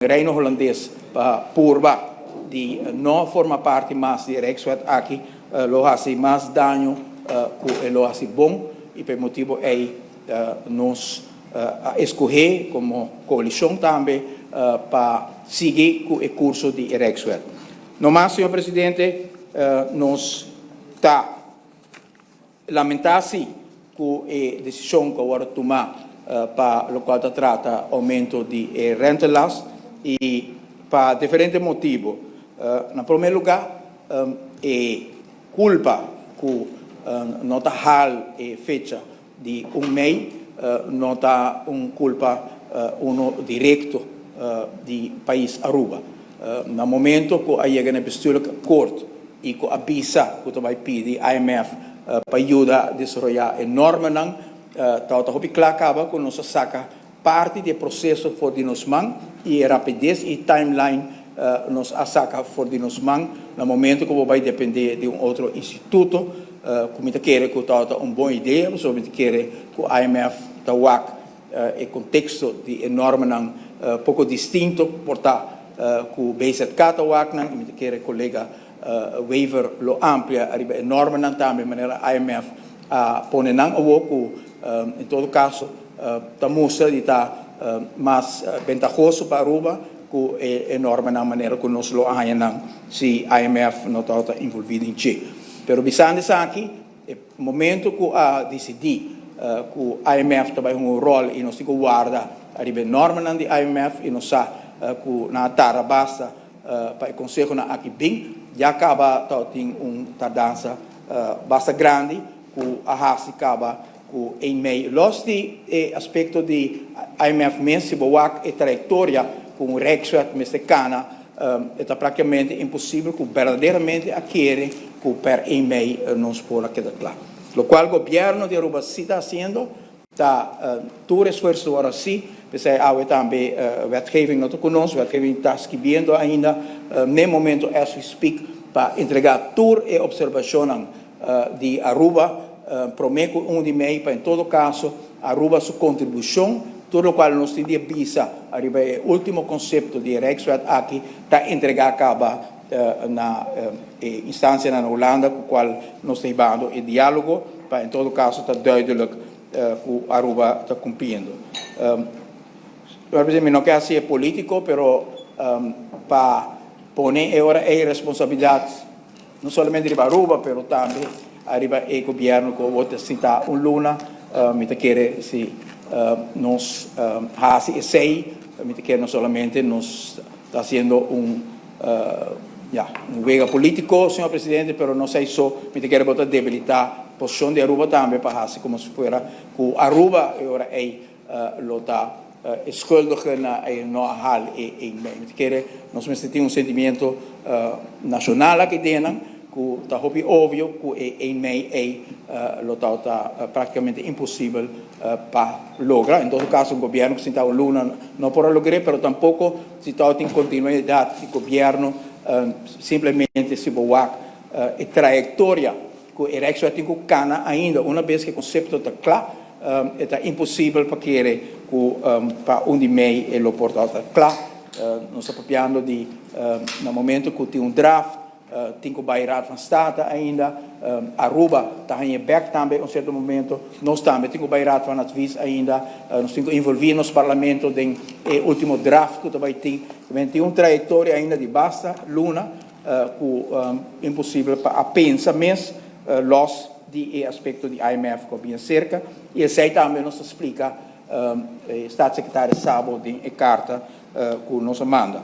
Reino Hulandes pa purba di no forma parti mas di Rijkswet aki lo hasi mas daño ku e lo hasi bon, i pa e motibu ei nos a eskohé komo koalishon tambe pa sigui ku e kurso di e Rijkswet. No mas, señor Presidente, nos ta lamentá si ku e desishon ku a wòrdu tumá pa lokual ta trata oumento di e rentelast, i pa diferente motibu. Na promé lugá, e kulpa ku no ta hal e fecha di 1 mei no ta un kulpa uno direkto di pais Aruba. Na momento ku a yega na bestuurlijk akkoord i ku a bisa ku ta bai pidi IMF pa yuda desaroyá e normanan, ta hopi kla kaba ku nos a saka parti di e proseso for di nos man, i e rapides i timeline nos a saka for di nos man na momento ku bo bai dependé di un otro instituto, ku mi ta kere ku ta un bon idea, pasobra mi ta kere ku IMF ta wak e konteksto di e normanan poko distinto por ta ku BZK ta wak nan, i mi ta kere kolega Wever lo amplia ariba e normanan tambe manera IMF a pone nan awo, ku en todo kaso ta mustra di ta mas bentahoso pa Aruba ku e normanan manera ku nos lo haña nan si IMF no ta envolví den dje. Pero bisando esaki, e momento ku a disidí ku IMF ta bai hunga un ròl i nos tin ku warda ariba e normanan di IMF, i nos sa ku nan a tarda basta pa e konsehonan aki bin, ya kaba tin un tardansa basta grandi ku a hasi kaba ku 1 mei. Los di e aspekto di IMF mes, si bo wak e trayektoria ku un Rijkswet mester kana, ta práktikamente imposibel ku berdaderamente a kere ku per 1 mei nos por a keda kla. Lokual gobièrnu di Aruba sí ta hasiendo ta tur esfuerso awor sí, p'esei awe tambe wetgeving no ta ku nos, wetgeving ta skirbiendo ainda na e momento as we speak pa entregá tur e observashonnan di Aruba promé ku 1 di mei, pa en todo kaso Aruba su kontribushon, tur lokual nos tin di bisa ariba e último konsepto di Rijkswet aki, ta entregá kaba na instansia na Hulanda ku kual nos ta hibando e diálogo, pa en todo kaso ta duidelijk ku Aruba ta kumpliendo. Mi no ke hasi polítiko, pero pa pone e ora e responsabilidat no solamente riba Aruba, pero tambe ariba e gobièrnu ku ta sinta un luna, mi ta kere si nos hasi esei, mi ta kere no solamente nos ta hasiendo ja, un wega polítiko, señor Presidente, pero no sei so, mi ta kere bo ta debilitá posishon di Aruba tambe pa hasi komo si fuera ku Aruba e ora ei lo ta schuldige na e no a hal e mei. Mi ta kere nos mester tin un sentimiento nashonal aki den ku ta hopi obvio ku e 1 mei ei lo ta práktikamente imposibel pa logra. En todo kaso, un gobièrnu ku sinta un luna no por logra, pero tampoko si tin kontinuidat di gobièrnu, simplemente si bo wak e trayektoria ku e Rijkswet tin ku kana ainda, una bes ku e konsepto ta kla, ta imposibel pa kere ku pa 1 di mei e lo por ta kla. Nos ta papiando di na momento ku tin un draft, tin ku bai Raad van State ainda, Aruba ta haña bèk tambe un sierto momento, nos tambe tin ku bai Raad van Advies ainda, nos tin ku envolví nos parlamento den e último draft ku ta bai tin. Tin un trayektoria ainda di basta luna ku imposibel pa a pensa mes, los di e aspekto di IMF ku bin serka, i esei tambe nos a splika staatssecretaris Sabo den e karta ku nos a manda.